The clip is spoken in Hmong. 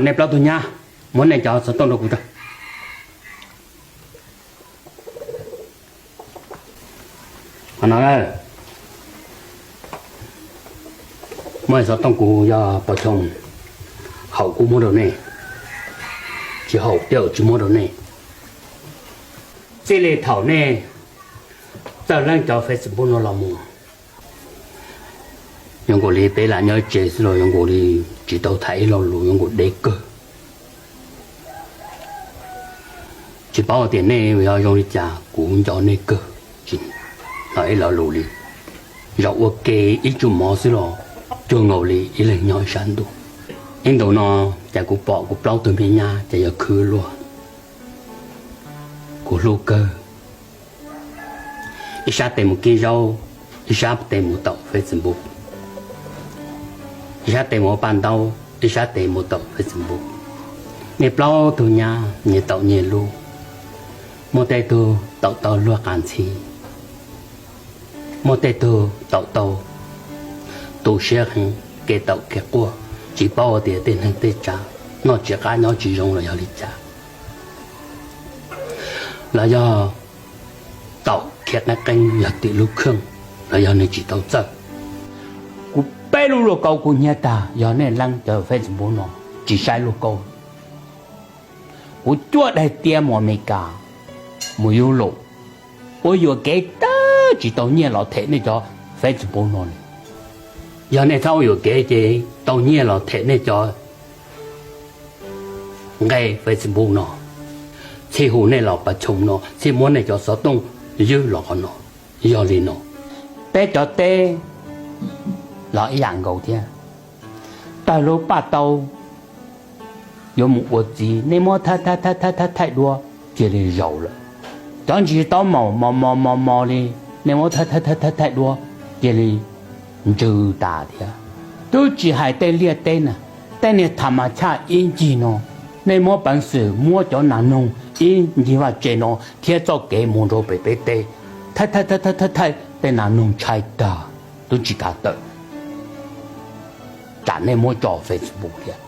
Nej plaub tug nyab, muab nej cov xov tooj rau kuv tso. Qhov no, muab xov tooj kuv yog pov thooj, haum kuv muab rau nej, tsis haum tej zaum tsis muab rau nej. Txij li thaum nej txawj leej cov Facebook no los mus, yuav nkaus li peb lam nyob tsev xwb los yuav nkaus li tsis tau tham ib lo lus, yuav nkaus deb kawg. Tsis paub tias nej yog zoo li cas, kuv nco nej kawg, tsis hnov ib lo lus li. Zaum ua ke ib tsum mov xwb los cuag nkaus li ib leeg nyob ib sab ntuj. Ib ntus no ces kuv pom kuv plaub tug me nyab ces yog khwb luag. Kuv hlub kawg. Ib sab tes mus kib zaub, ib sab tes mus taum Facebook, ib sab tes mus ua paj ntaub, ib sab tes mus taum Facebook. Nej plaub tug nyab nyias taum nyias lub, muaj tej tug taum tau luag qas ntxhi, muaj tej tug taum tau tu siab heev, kev taum kev quaj, tsis paub tias tej neeg tej tsav noj tsis qab nyob tsis zoo los yog li cas, los yog taum khiav qeeb qeeb yog tim lub kheej, los yog nws tsis tau txawj. Kuv peb lub lauj kaub kuv hnyiab tag, yog nej leej cov Facebook no tsis saib lauj kaub. Kuv cuaj daim tiab mus Amelikas, mus Europe, ua yuam kev tag tsis tau nyiaj los them nej cov Facebook no li. Yog nej txhob ua yuam kev ces tau nyiaj los them nej cov nqe Facebook no, txhij hu nej los pas choom no, txhij muab nej cov xov tooj ywg los qhov no. Yog li no, peb cov teb los ib yam nkaus thiab. Tawg lub paj taub yuav mus ua txiv, nej muab thaij thaij thaij thaij thaij duab cia li zaus lawm. Cov ntsis taub maum mos mos mos mos li, nej muab thaij thaij thaij thaij duab cia li ntsws tas thiab. Twb tsis hais tej liaj teb na, tej niag tham mas chaj ib ncig no, nej muab peev xwm muab cov nas noog ib ncig vaj tse no thiab txoj kev mus rau pem peb teb, thaij thaij thaij thaij thaij tej nas noog tshaib tag, twb tsis kav tawm, tsam nej muab tso Facebook thiab.